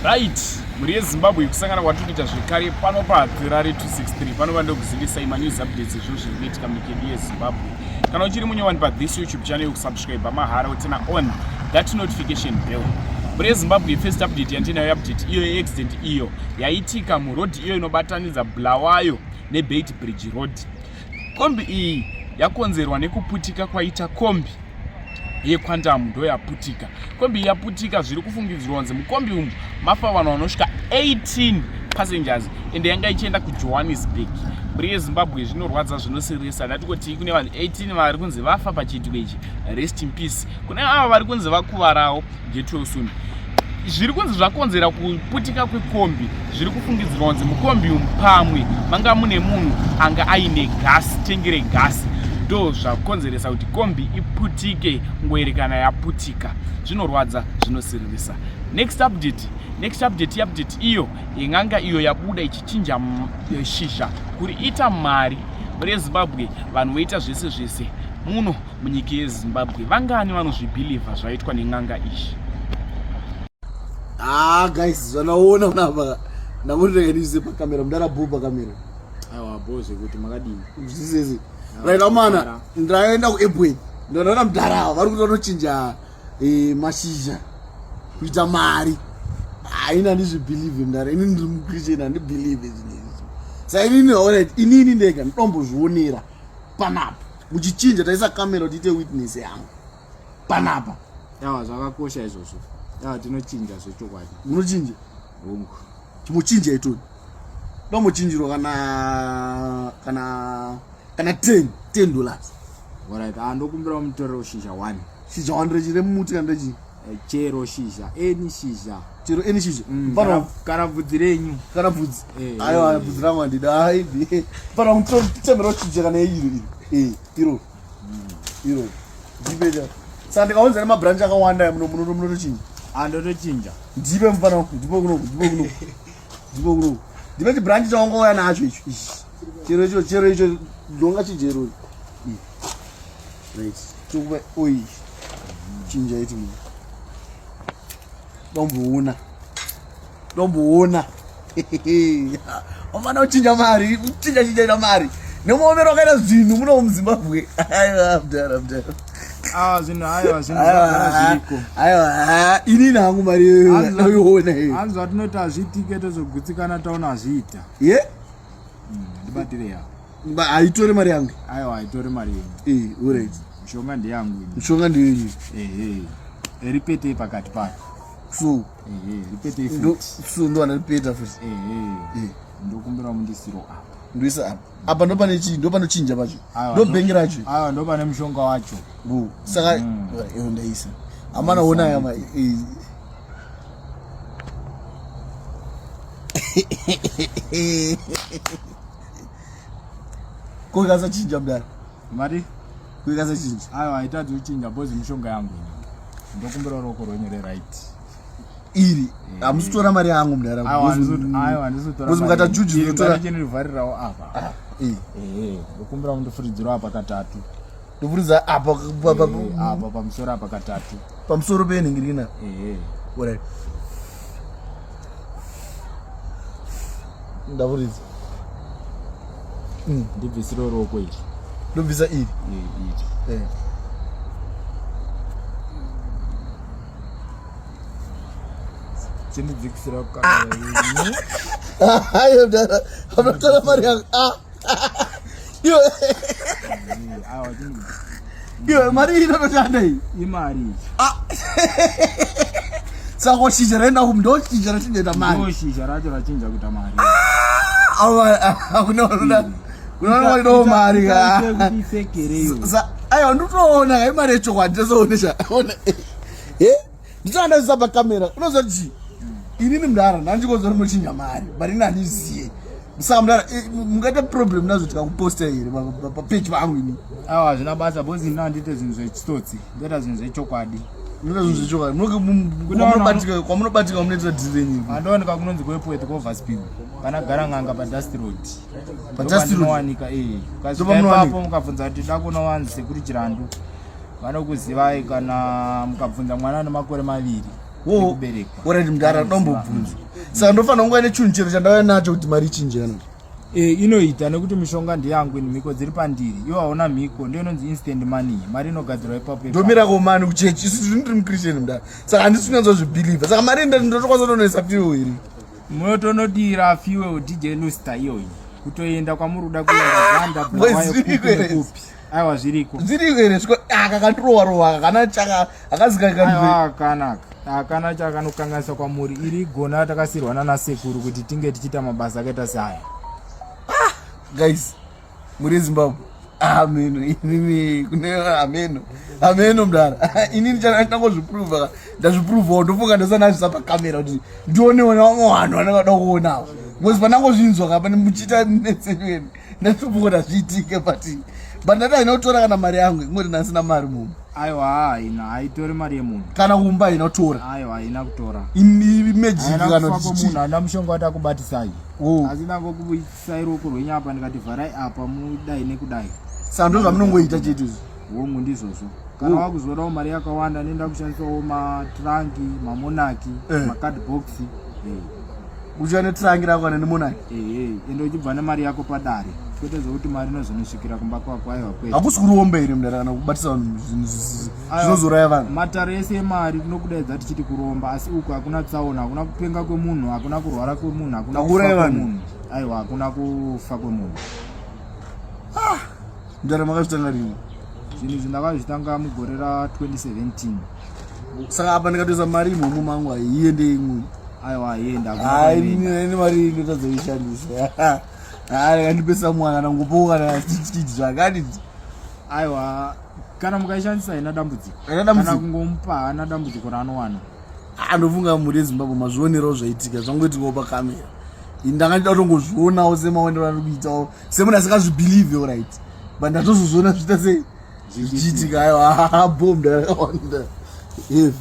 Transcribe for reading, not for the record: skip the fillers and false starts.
Right, mhuri yeZimbabwe kusangana kwatiri kuita zvekare pano paHarare 263 pano vandokuzivisai manews updates ezvinhu zviri kuitika munyika yedu yeZimbabwe. Kana uchiri munyowani pathis YouTube channel yokusubscribe mahara utina on that notification bell. Mhuri yeZimbabwe first update yandinayo update iyo yeaccident iyo yaitika muroad iyo inobatanidza Bulawayo neBeitbridge Road. Kombi iyi yakonzerwa nekuputika kwaita kombi yequantum ndoyaputika kombi yaputika zviri kufungidzirwa kunzi mukombi umu mafa vanhu vanosvika 18 passengers ende yanga ichienda kujohannesburg mhuri yezimbabwe zvinorwadza zvinosiririsa ndatikoti kune vanhu 18 vari kunzi vafa pachiitiko ichi rest in peace kune ava vari kunzi vakuvarawo get well soon zviri kunzi zvakonzera kuputika kwekombi zviri kufungidzirwa kunzi mukombi umu pamwe manga mune munhu anga aine gasi tengi regasi ndo zvakonzeresa kuti kombi iputike kungoerekana yaputika zvinorwadza zvinosiririsa next update next update update iyo yen'anga iyo yabuda ichichinja shizha kuriita mari mhuri yezimbabwe vanhu voita zvese zvese muno munyika yezimbabwe vangani vanozvibhilivha zvaitwa nen'anga izvi ah guys zvanaona unapa ndangoti rega ndiise pakamera mudara bho pakamera aiwa bho zvekuti makadii zvisezi right amana ndaenda kuepworth ndanaona mudhara ava vari kuti vanochinja eh, mashizha kuita mari haina handizvibhilivhe mudhara ini ndiri muchristian handibhilivhe zvinhu izvi sa inini alright inini ndega ndombozvionera panapa muchichinja taisa kamera kuti ite witness yangu panapa yawa zvakakosha izvozvo yawa tinochinja zvechokwadi munochinja hongu chimuchinja itoni domochinjirwa kana kana kana 10 10 dollars alright ah ndokumbira mutorero shizha 1 shizha 1 rechi remuti kana rechi Eh, chero shizha any shizha chero any shizha mm, kana bvudzi renyu kana bvudzi eh, aiwa eh. bvudzi rangu handida aibi pana kutemera shizha kana iro iro iro mm. iro ndipe saka ndikaunza nemabranch akawanda munotochinja ah, ndotochinja ndipe mufana ndipo kuno ndipo kuno ndipo kuno ndipe chibranch chawangouya nacho icho chero icho chero icho ndonga chijero right tokupa oyi chinja iti munhu domboona domboona wafana kuchinja mari kuchinja chinja ita mari nemuomero wakaita zvinhu muno muzimbabwe aiwa mdara mdara ah, zvinhu aiwa zvinhu zvagara zviriko aiwa inini hangu mari iyoiona iyo hanzi zvatinoti hazviitike tozogutsikana taona hazviita ye ndibatire yako haitore mari yangu aiwa haitore mari yenyu eh alright mishonga ndeyangu ini mishonga ndeyenyu ehe ripetei pakati payo so ehe ripetei futi so ndo anaripeta futi ehe ndokumbira mundisiro apa ndoisa apa apa ndopane chii ndopanochinja pacho ndobhengi racho aiwa ndopane mushonga wacho bo saka mm. iyo ndaisa amana ona yama ko ikasachinja mudara mari ko ikasachinja aiwa haitadzi kuchinja bhozi mishonga yangu ndokumbira ruoko rwenyu reright iri eh. hamusitora mari yangu mudara aiwa mukata juju ndinotorachinirivharirawo apa ah, eh. Eh, ndokumbira mundifuridziro apa katatu ndofuridza apa apa pamusoro apa katatu pamusoro penhingirina orit ndafuridza mm. ndibvisire ruoko iri ndobvisa iri iri chindidzikisira ayo mdara amnatora mari yangu ah. Iwe. Iwe mari iyi inotoshanda iyi. Imari. Ah. Saka shizha raenda ku ndo shizha rachinja kuita mari. Ndo shizha racho rachinja kuita mari. Ah, awa hakuna unoda. Unoona waidawo mari ka. Sa aiwa nditoona kai mari yechokwadi tozoona. Eh? Nditoona ndisa pa camera. Unoziva chii? Inini mdara ndandikozwa ndinochinja mari but ini handiziye. Saka mdara eh, mungaita problem nazvo tikakuposta here papeji pangu ini? Awa hazvina basa because ini handiite zvinhu zvechitsotsi ndoita zvinhu zvechokwadi. Munoita zvinhu zvechokwadi. Munobatika kwamunobatika munoita dhiri renyu. Andowanika kunonzi kuEpworth kuOverspill panagara n'anga paDust Road. PaDust Road. Ndopandinowanika eh. Ukasvika ipapo mukabvunza kuti dakunowanzi sekuru Chirandu vanokuzivai kana mukabvunza mwana ane makore maviri. Yekuberekwa. Alright mudhara, ndombobvunza. Saka ndofanira kunga nechinhu chero chandauya nacho kuti mari ichinje kana kuti? E, inoita nekuti mishonga ndeyangu ini, mhiko dziri pandiri. Iwe hauna mhiko, ndiyo inonzi instant money, mari inogadzirwa ipapo ipapo. Ndomira komani kuchechi, isu tiri ndiri muchristian mudhara, saka handisi kunyatsozvibhilivha. Saka mari ndotokwanisa kutonoisa fuel iri? Munotonodira fuel, DJ Luster, iyoyi kutoenda kwamuri kuda kuenda, Ganda, Bulawayo, Zviriko kupi here? nekupi. Aiwa, zviriko. Zviriko here? Sviko aka kandirowa rowa kana chaka akazi. Aiwa, akanaka, hakana chakanokanganisa kwamuri. Iri gona takasirwa nanasekuru kuti tinge tichiita mabasa akaita seaya. Guys, muri Zimbabwe, ameno inini kune ameno, ameno mudara. Inini ndangozviprova, ndazviprovawo. Ndofunga ndosana pakamera kuti ndionewo nevamwe vanhu vanenge vada kuonawo, because pandangozvinzwa kapa muchiita netsenyweni, ndatofunga zviitike, but ndati haina kutora kana mari yangu, ingoti ndasina mari mumu. Aiwa, haina, haitori mari yemunhu. Kana kumba haina kutora? Aiwa, haina kutora. Imagic Haina kana kufa kuti kwemunhu. chii? Haina mushonga watakubatisai. Oh. Asi ndangokuisai ruoko rwenyu apa, ndikati vharai apa, mudai nekudai. Saka ndo zvamunongoita chete izvi? Hongu, ndizvozvo. Kana Oh. wakuzodawo mari yakawanda, nenda kushandisawo matranki, mamonaki, macardbox. Uchiva netrangi rako kana nemonaki? Ehe, ende uchibva nemari yako padare, kwete zvokuti mari inozonosvikira kumba kwako. Aiwa, kwete. Hakusi kuromba here mudara, kana kubatisa vanhu zvinhu zvinozoraya vanhu? Matare ese emari tinokudaidza tichiti kuromba, asi uku hakuna tsaona, hakuna kupenga kwemunhu, hakuna kurwara kwemunhu, hakuna Hakuurayi kufa vanhu? kwemunhu. Aiwa, hakuna kufa kwemunhu. Mudara, makazvitanga rini? Zvinhu izvi ndakazvitanga mugore ra2017. Saka apa ndikatoisa mari imomo mangu, haiende imwe? Aiwa, haienda. Hai, ini mari ndotadza kuishandisa. Hai, kandipesa mwana kana ngopowo kana chichiti zvakadii? Aiwa, kana mukaishandisa haina dambudziko. Haina dambudziko? Kana kungomupa, haana dambudziko raanowana. Andofunga mhuri yeZimbabwe mazvionerawo zvaitika, zvangoitikawo pakamera. Ini ndanga ndida kutongozvionawo semaonero ari kuitawo, semunhu asingazvibhilivhe, right, but ndatozozviona zviita sei, zvichiitika. Aiwa, bom, ndakawanda heavy.